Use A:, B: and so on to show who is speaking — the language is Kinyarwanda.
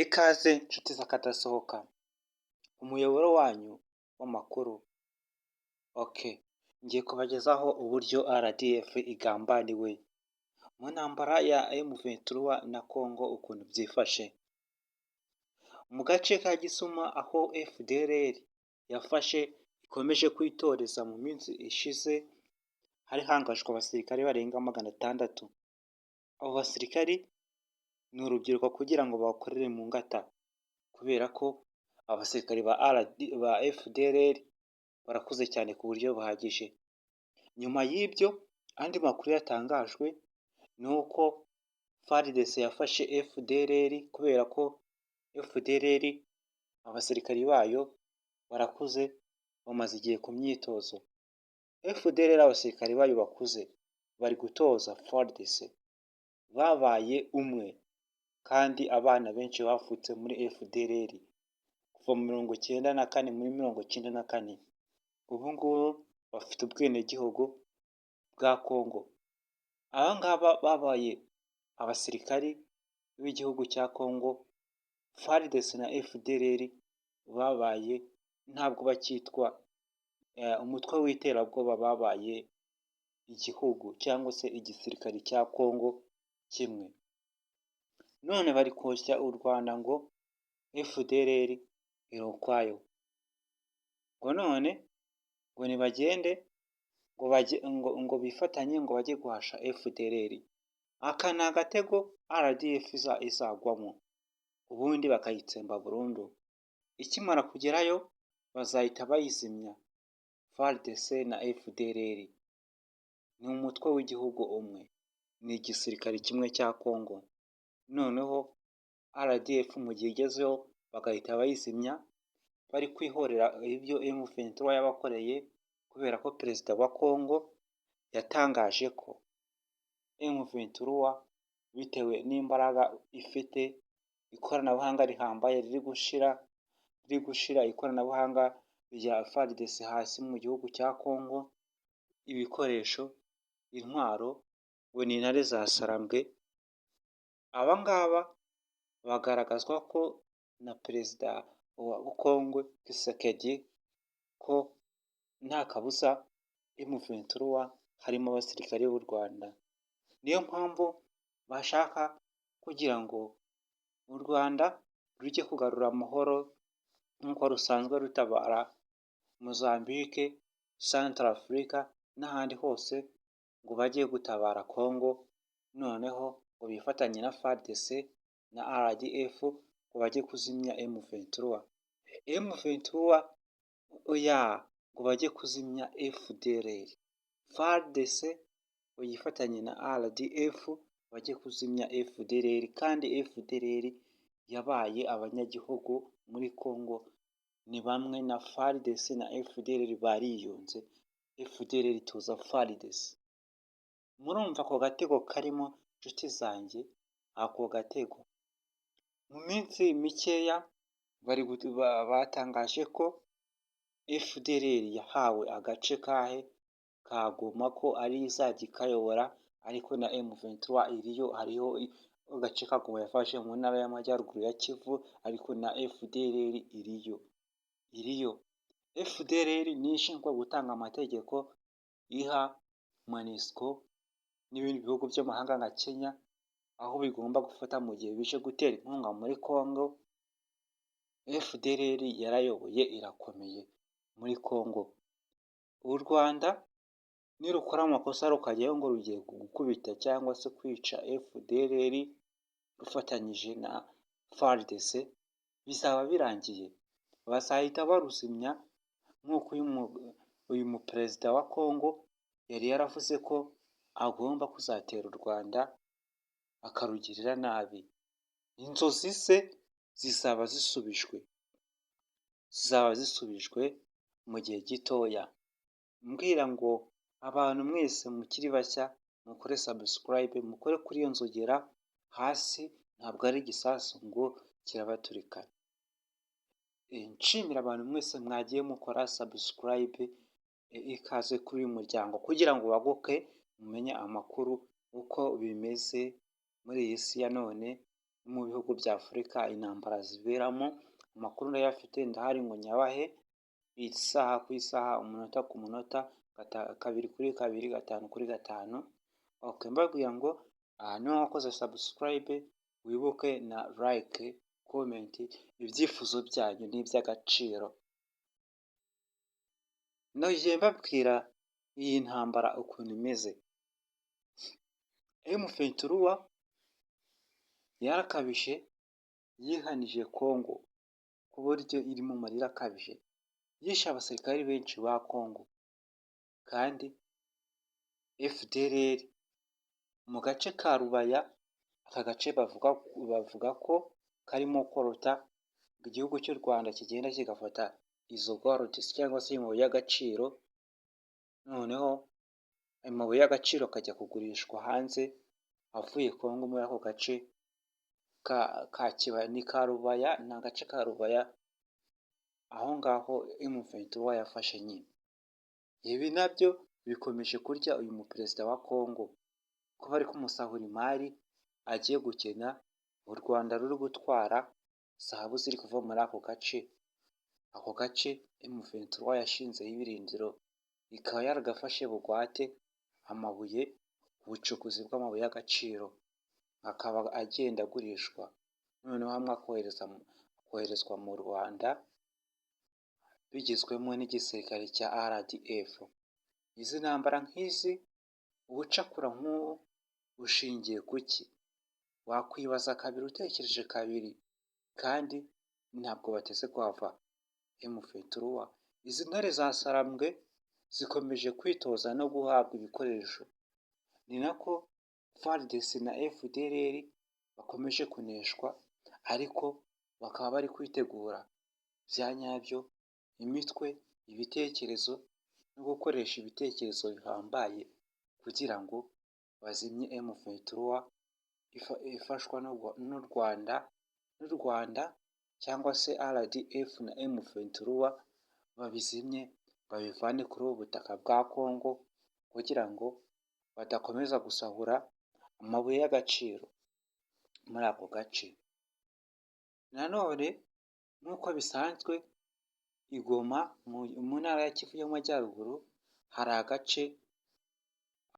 A: Ikaze nshuti z'akadasohoka, umuyoboro wanyu w'amakuru. Okay, ngiye kubagezaho uburyo RDF igambaniwe mu ntambara ya M23 na Congo, ukuntu byifashe. Mu gace ka Gisuma aho FDLR yafashe ikomeje kwitoreza, mu minsi ishize hari hangajwe abasirikare barenga 600. Abo basirikari ni urubyiruko kugira ngo bakorere mu ngata, kubera ko abasirikari ba FDLR barakuze cyane ku buryo buhagije. Nyuma y'ibyo, andi makuru yatangajwe ni uko FARDC yafashe FDLR, kubera ko FDLR abasirikari bayo barakuze, bamaze igihe ku myitozo. FDLR abasirikari bayo bakuze bari gutoza FARDC, babaye umwe, kandi abana benshi bavutse muri FDLR kuva mu 94, muri 94, ubu ngubu bafite ubwenegihugu bwa Congo. Aba ngaba babaye abasirikari b'igihugu cya Congo. FARDC na FDLR babaye, ntabwo bakitwa umutwe w'iterabwoba, babaye igihugu cyangwa se igisirikare cya Congo kimwe. None bari koshya u Rwanda ngo FDLR iri ukwayo, ngo none ngo nibagende ngo bifatanye ngo bajye guhasha FDLR. Aka ni agatego RDF izagwamo, ubundi bakayitsemba burundu. Ikimara kugerayo bazahita bayizimya. FARDC na FDLR ni umutwe w'igihugu umwe, ni igisirikare kimwe cya Congo. Noneho RDF mu gihe igezeho bagahita bayizimya, bari kwihorera ibyo M23 yabakoreye, kubera ko perezida wa Congo yatangaje ko M23 bitewe n'imbaraga ifite, ikoranabuhanga rihambaye riri gushira ikoranabuhanga rya FARDC hasi mu gihugu cya Congo, ibikoresho, intwaro, ngo ni intare za Sarambwe. Aba ngaba bagaragazwa ko na perezida wa Congo Tshisekedi ko nta kabuza M23 harimo abasirikare b'u Rwanda. Niyo mpamvu bashaka kugira ngo u Rwanda rujye kugarura amahoro nk'uko rusanzwe rutabara Mozambique, Centrafrique n'ahandi hose, ngo bajye gutabara Congo, noneho ngo bifatanye na FARDC na RDF ngo bajye kuzimya M23. M23, oya, ngo bajye kuzimya FDLR. FARDC ngo yifatanye na RDF bajye kuzimya FDLR, kandi FDLR yabaye abanyagihugu muri Congo, ni bamwe na FARDC na FDLR bariyunze, FDLR ituza FARDC. Murumva ako gatego karimo, nshuti zanjye, ako gatego. Mu minsi mikeya bari batangaje ko FDLR yahawe agace kahe ka Goma, ko ari izajya ikayobora, ariko na M23 iriyo. Hariho agace ka Goma yafashe mu ntara y'Amajyaruguru ya Kivu, ariko na FDLR iriyo. FDLR niyo ishinzwe gutanga amategeko iha MONUSCO n'ibindi bihugu by'amahanga nka Kenya, aho bigomba gufata mu gihe bije gutera inkunga muri Congo. FDLR yarayoboye, irakomeye muri Congo. U Rwanda nirukora amakosa rukajyayo ngo rugiye gukubita cyangwa se kwica FDLR rufatanyije na FARDC, bizaba birangiye, bazahita baruzimya, nk'uko uyu muperezida wa Congo yari yaravuze ko agomba kuzatera u Rwanda akarugirira nabi. Inzozi ze zizaba zisubijwe, zizaba zisubijwe mu gihe gitoya. Mbwira ngo abantu mwese mukiri bashya mukore subscribe, mukore kuri iyo nzogera hasi, ntabwo ari igisasu ngo kirabaturikana. Nshimira abantu mwese mwagiye mukora subscribe, ikaze kuri uyu muryango kugira ngo waguke, mumenye amakuru uko bimeze muri iyi si ya none. mu bihugu bya Afurika intambara ziberamo. Amakuru ndayafite, ndahari ngo nyabahe isaha ku isaha, umunota ku munota, kabiri kuri kabiri, gatanu kuri gatanu. Okay, mbabwira ngo aha niba wakoze subscribe, wibuke na like, comment, ibyifuzo byanyu ni iby'agaciro. Nagiye mbabwira iyi ntambara ukuntu imeze. M23 yarakabije, yihanije Kongo ku buryo iri mu marira akabije, yishe abasirikari benshi ba Kongo, kandi FDLR mu gace ka Rubaya, aka gace bavuga ko karimo korota igihugu cy'u Rwanda kigenda kigafata izo gold cyangwa se amabuye y'agaciro, noneho amabuye y'agaciro akajya kugurishwa hanze avuye Kongo muri ako gace ka Kibaya, ni ka Rubaya, ni agace ka Rubaya aho ngaho M23 yafashe nyine. Ibi nabyo bikomeje kurya uyu muperezida wa Kongo, ko bari kumusahura imari, agiye gukena, u Rwanda ruri gutwara zahabu ziri kuva muri ako gace. Ako gace M23 yashinzeho ibirindiro, ikaba yaragafashe bugwate, amabuye, ubucukuzi bw'amabuye y'agaciro akaba agenda agurishwa, noneho amwe akoherezwa mu Rwanda bigizwemo n'igisirikare cya RDF. Izi ntambara nk'izi, ubucakura nk'ubu bushingiye ku ki? Wakwibaza kabiri utekereje kabiri, kandi ntabwo bateze kuhava. M23, izi ntare za Sarambwe zikomeje kwitoza no guhabwa ibikoresho, ni nako FARDC na FDLR bakomeje kuneshwa, ariko bakaba bari kwitegura bya nyabyo, imitwe, ibitekerezo no gukoresha ibitekerezo bihambaye kugira ngo bazimye M23 ifashwa n'u Rwanda cyangwa se RDF na M23, babizimye, babivane kuri ubu butaka bwa Kongo kugira ngo badakomeza gusahura amabuye y'agaciro muri ako gace. Nanone nk'uko bisanzwe, i Goma mu ntara ya Kivu y'Amajyaruguru hari agace